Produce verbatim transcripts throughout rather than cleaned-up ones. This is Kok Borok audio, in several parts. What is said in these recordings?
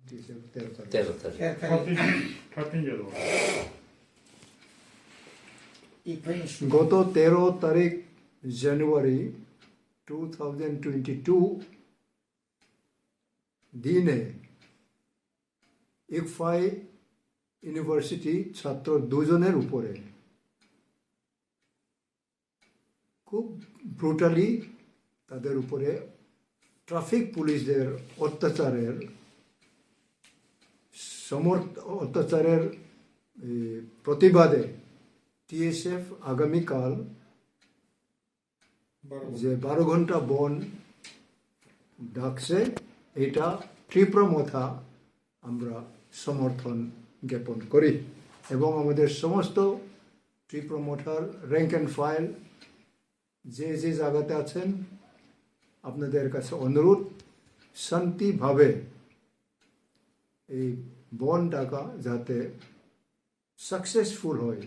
তেরো তারিখ। তেরো তারিখ। তেরো তারিখ। Thirteen, thirteen January. গত তেরো তারিখ জানুয়ারি টু থাউজেন্ড টোয়েন্টি টু দিনে ইকফাই ইউনিভার্সিটি ছাত্র দুজনের উপরে খুব ব্রুটালি তাদের উপরে ট্রাফিক পুলিশদের অত্যাচারের সমর্থ অত্যাচারের, এ, প্রতিবাদে টিএসএফ আগামীকাল বারো ঘন্টা। যে বারো ঘন্টা বন্ধ ডাকছে, এটা ত্রিপুরা মথা আমরা সমর্থন জ্ঞাপন করি এবং আমাদের সমস্ত ত্রিপুরা মথার র্যাঙ্ক অ্যান্ড ফাইল যে যে জায়গাতে আছেন, আপনাদের কাছে অনুরোধ, শান্তিভাবে এই বন্ধ ডাকা যাতে সাকসেসফুল হয়,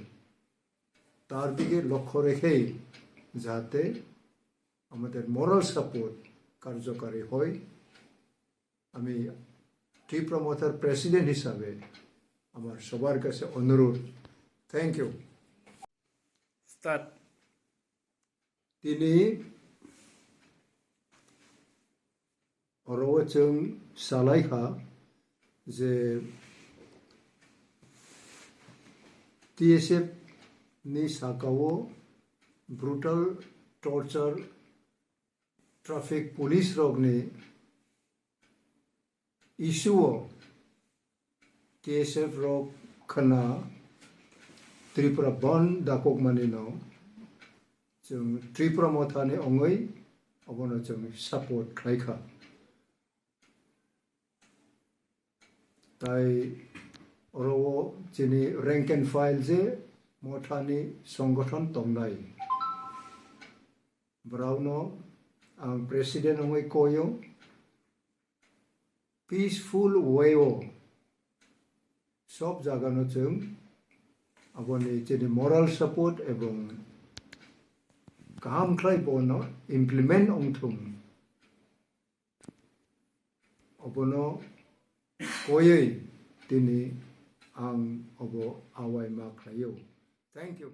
তার দিকে লক্ষ্য রেখেই যাতে আমাদের মরাল সাপোর্ট কার্যকারী হয়। আমি ত্রিপুরা মথার প্রেসিডেন্ট হিসাবে আমার সবার কাছে অনুরোধ। Thank you. Start. Tini oro o chwng salai kha je T S F ni saka o brutal torture, traffic police rok ni issue o T S F rok khwna Tripura Bandh dakokmani no chwng Tripura Motha ni ongwi obono chwng support khlai kha. Tai oro o chini rank and file je Motha ni songgothon tongnai, borok no ang president ongwi koi o, peaceful way o sob jaga no chwng aboni chini moral support ebong kaham khlai bono implement ongthung, obono koiwi tini ang obo awai ma khlai o. Thank you.